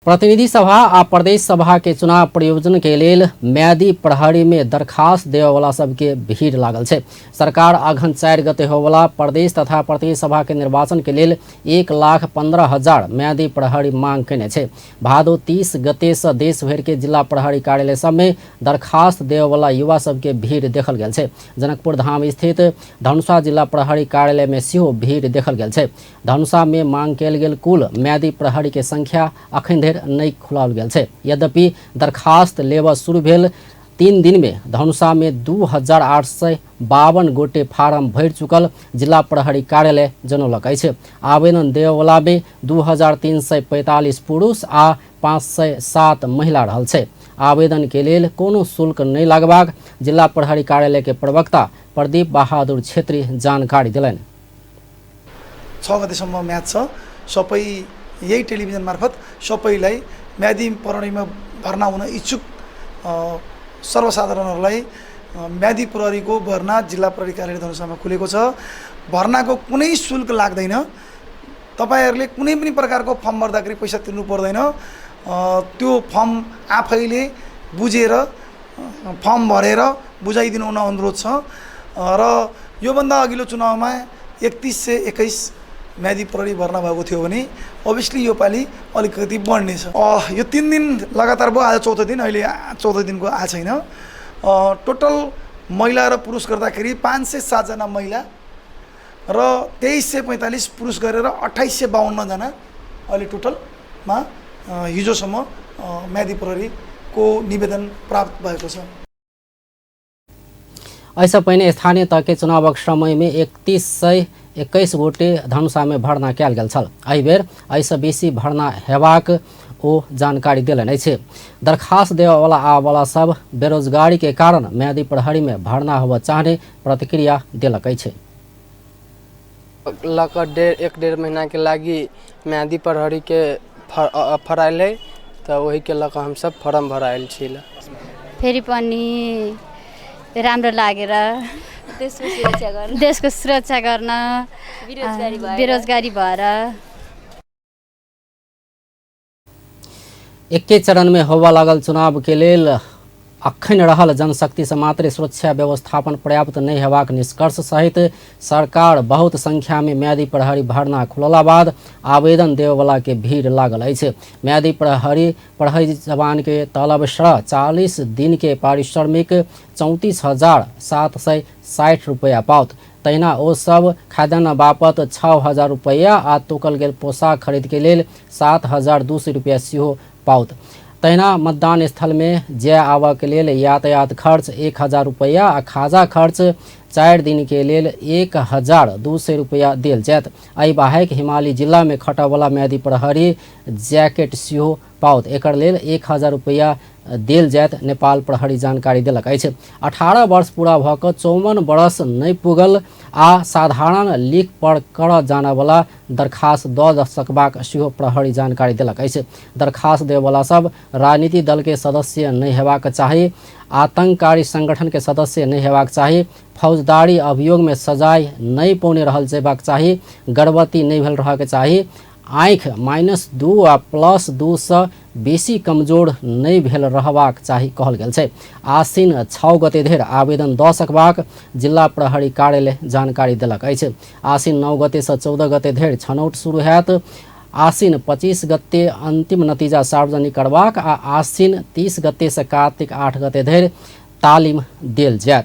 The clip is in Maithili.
प्रतिनिधि सभा आ प्रदेश सभा के चुनाव प्रयोजन के लेल म्यादी प्रहरी में दरखास्त देववाला सबके भीड़ लागल छै। सरकार अघन 4 गते होवला प्रदेश तथा प्रतिनिधि सभा के निर्वाचन के लेल 1,15,000 म्यादी प्रहरी मांग केने छै। भादो 30 गते से देश भर के जिला प्रहरी कार्यालय सब में दरखास्त देववाला युवा सबके भीड़ देखल गेल छै। जनकपुर धाम स्थित धनुषा जिला प्रहरी कार्यालय में सेहो भीड़ देखल गेल छै। धनुषा में मांग कयल गेल कुल म्यादी प्रहरी के संख्या अखन धरि नहि खुलाओल गेल छै। यद्यपि दरखास्त लेबऽ शुरू भेल 3 दिन में धनुषा में 2852 गोटे फारम भरि चुकल जिला प्रहरी कार्यालय जनौलक अछि। आवेदन देबऽवला में 2345 पुरुष आ 507 महिला रहल छै। आवेदन के लेल कोनो शुल्क नहि लगबाक जिला प्रहरी कार्यालय के प्रवक्ता प्रदीप बहादुर छेत्री जानकारी देलनि। 6 गतेसम्म म्याद छ। सबै यही टेलिभिजन मार्फत सबैलाई म्यादी प्रहरीमा भर्ना हुन इच्छुक सर्वसाधारणहरूलाई म्यादी प्रहरीको भर्ना जिल्ला प्रहरी कार्यालय धनुषामा खुलेको छ। भर्नाको कुनै शुल्क लाग्दैन। तपाईहरूले कुनै पनि प्रकारको फर्म भर्दाखेरि पैसा तिर्नु पर्दैन। त्यो फर्म आफैले बुझेर फर्म भरेर बुझाइदिनु हुन अनुरोध छ। र योभन्दा अघिल्लो चुनावमा 3121 म्यादी प्रहरी भर्ना भएको थियो भने अभियसली यो पालि अलिकति बढ्नेछ। यो 3 दिन लगातार भयो, आज चौथो दिन, अहिले चौथो दिनको आएको छैन। टोटल महिला र पुरुष गर्दाखेरि 507 जना महिला र 2345 पुरुष गरेर 2852 जना अहिले टोटलमा हिजोसम्म म्यादी प्रहरीको निवेदन प्राप्त भएको छ। एहिसँ पहिने स्थानीय तहके चुनावक समयमे 3121 गोटे धनुषामे भर्ना कयल गेल छल। एहि बेर एहिसँ बेसी भर्ना हेबाक ओ जानकारी देलनि अछि। दरखास्त देबऽवला आबऽवला सब बेरोजगारी के कारण म्यादी प्रहरी में भर्ना होबऽ चाहने प्रतिक्रिया देलक अछि। लऽ कऽ 1.5 महीनाके लागि म्यादी प्रहरीके अफर आयल है, तऽ ओहिके लऽ कऽ हमसब फॉर्म भरऽ आयल छी। फेरि पनि राम्रो लागेर देशको सुरक्षा गर्न, बेरोजगारी भएर। एके चरण में होबऽ लागल चुनाव के लेल अखन रहल जनशक्ति से मात्र सुरक्षा व्यवस्थापन पर्याप्त नहि हेबाक निष्कर्ष सहित सरकार बहुत संख्या में म्यादी प्रहरी भर्ना खुलला बाद आवेदन देबऽवला के भीड़ लागल अछि। म्यादी प्रहरी जवान के तलब सह 40 दिन के पारिश्रमिक 34,760 रुपैया पाओत। तहिना ओ सब खाद्यान्न बापत 6,000 रुपैया आ तोकल गेल पोशाक खरीद के लेल 7,200 रुपैया सेहो पाओत। तहिना मतदान स्थल में जाय आबऽ के लेल यातायात खर्च 1,000 रुपैया आ खाजा खर्च 4 दिन के लेल 1,200 रुपैया देल जायत। एहि बाहेक हिमाली जिला में खटऽवला म्यादी प्रहरी जैकेट सेहो पाओत। एकर लेल 1,000 रुपैया देल जायत नेपाल प्रहरी जानकारी देलक अछि। 18 वर्ष पूरा भऽ कऽ 54 वर्ष नहि पुगल आ साधारण लिख पढ़ करऽ जानऽवला दरखास्त दऽ सकबाक सेहो प्रहरी जानकारी देलक अछि। दरखास्त देबऽवला सब राजनीतिक दल के सदस्य नहि हेबाक चाही, आतंककारी संगठन के सदस्य नहि हेबाक चाही, फौजदारी अभियोग में सजाय नहि पौने रहल जेबाक चाही, गर्भवती नहि भेल रहऽके चाही, आँखि -2 आ +2 सँ बेसी कमजोर नहि भेल रहबाक चाही कहल गेल छै। आसिन 6 गते धरि आवेदन दऽ सकबाक जिल्ला प्रहरी कार्यालय जानकारी देलक अछि। आसिन 9 गते सँ 14 गते धरि छनौट शुरू होयत। आसिन 25 गते अंतिम नतीजा सार्वजनिक करबाक आ आसिन 30 गते सँ कार्तिक 8 गते धरि तालिम देल जायत।